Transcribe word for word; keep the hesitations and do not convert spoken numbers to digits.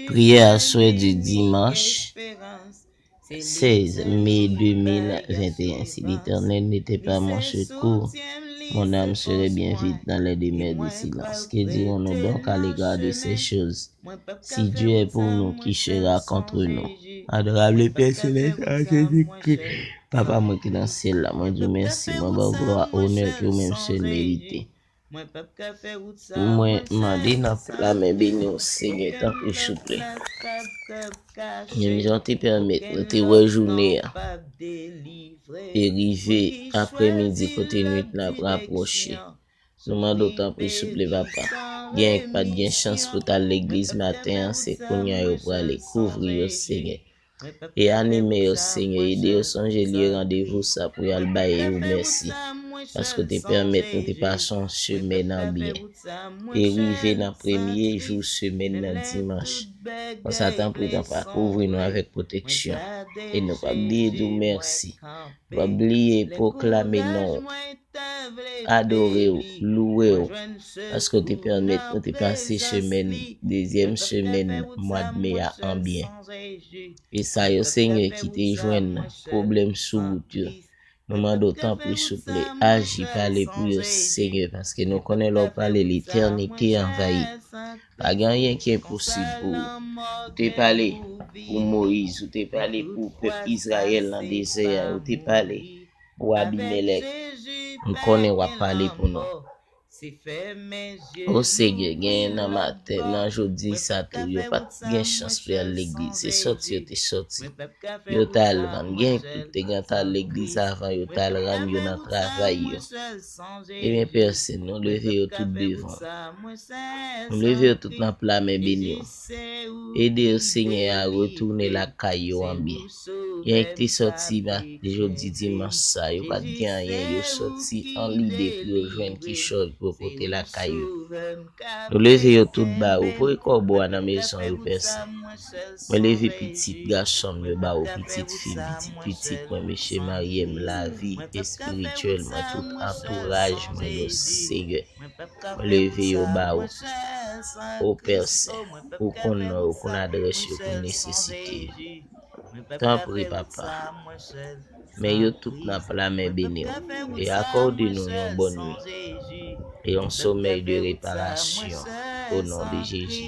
Prière aswè di dimanch seize mai deux mille vingt et un. Si l'Éternel n'était pas mon secours, mon âme serait bien vite dans les demeures du silence. Que dirons-nous donc à l'égard de ces choses? Si Dieu est pour nous, qui sera contre nous? Adorable Père Céleste, en Jésus-Christ, Papa mwen ki nan syèl la, mwen di w mèsi, mwen ba w glwa, onè ke ou menm sèl merite. Mwen mande nan pla men beni w, Senyè, tanpri souple. Menm jan w te pèmèt nou te wè jounen an e rive aprèmidi kote nwit la ap rapwoche. Nou mande w tanpri souple, Papa. Gen k pa t gen chans pou t al legliz maten an, se kounye a yo prale. Kouvri yo, Senyè. E anime yo, Senyè. Ede yo sonje lye randevou sa pou y al bay ou mèsi. Paske w te pèmèt nou te pase yon semèn an byen. E rive nan premye jou semèn nan dimanch. Konsa, tanpri, Papa, kouvri nou avèk pwoteksyon. E nou p ap bliye di w mèsi. Nou p ap bliye pwoklame non w, adore w, louwe w, paske w te pèmèt nou te pase semèn, dezyèm semèn mwa d me a an byen. E sa yo, Senyè, ki te jwenn pwoblèm sou wout yo, nou mande w tanpri, souple, aji, pale pou yo, Senyè, paske nou konnen lè w pale, letènite anvayi. Pa gen anyen ki enposib pou ou. Ou te pale pou Moyiz, ou te pale pou pèp Izrayèl nan dezè a, ou te pale pou Abimelèk. M konnen w ap pale pou nou. O Senyè, genyen nan maten, nan jodi sa tou, yo pa t gen chans pou y al legliz. Se sòti yo te sòti. Yo t al vann. Gen ki te gen t al legliz avan, yo t al rann yo nan travay yo. Ebyen, Pè Sent, nou leve yo tout devan w. Nou leve yo tout nan pla men beni w. Ede yo, Senyè, a retounen lakay yo an byen. Gen ki te sòti maten jodi dimanch sa, yo pa t gen anyen, yo sòti an lide pou yo jwenn kichòy pou yo pote lakay yo. Nou leve yo tout ba ou, voye kòbo a nan mezon yo, Pè Sent. Mwen leve pitit gason m yo ba ou, pitit fi m, pitit pitit mwen, mesye marye m, lavi espirityèl mwen, tout antouraj mwen yo, Senyè. Mwen leve yo ba ou. O Pè Sent, ou konn non yo, ou konn adrès yo, ou konn nesesite yo. Tanpri, Papa. Men yo tout nan pla men beni w. E akòde nou yon bòn nwit. E yon somèy de reparasyon. O non de Jezi.